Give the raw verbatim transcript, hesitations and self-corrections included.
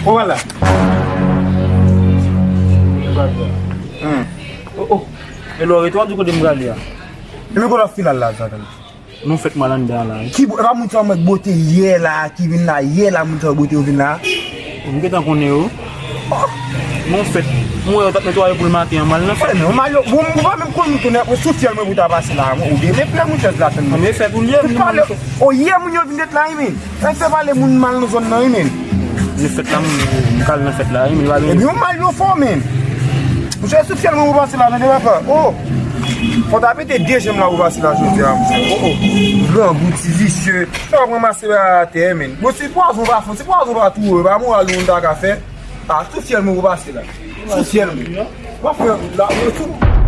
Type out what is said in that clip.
Ou pral la? Hmm. Oh, oh. E lè w rete w ap di kote m prale a. E men kote w ap fin al la, Zatan? Nou fèt m al anndan la, wi. Ki bo-, e pa moun sa yo mèt bote yè la, ki vin la yè la, moun sa yo bote yo vin la? M gentan konnen yo. Oh. Nou fèt. M wè yo t ap netwaye pou l maten an, m al nan fèt. Fè men, ou mal yo, bon, ou pa menm konn moun konnen, apre sou fyèl mwen pou ta pase la, mwen, ou gen men plè moun chèz la tann mwen. Men fèt ou l ye, tout pale, o yè moun yo vin ret la, wi, men. Sa fè pale moun mal nan zòn nan, wi, men. Nou fèt la, m, m kal nan fèt la, wi, men pa gen. Ebyen, ou mal yo fò, men. Monchè, sou fyèl mwen pou pase la, tande papa. Oh! Fò ta pete de janm la pou pase la jodi a, monchè. Oh, oh. Grangou, ti visye. Sa w ap ranmase bay atè, men. Bon, si pwazon pa fon, si pwazon pa tou, pa moral moun ta ka fè. Ah, sou fyèl mwen pou pase la. Sou fyèl mwen. W ap fè la, mwen tou.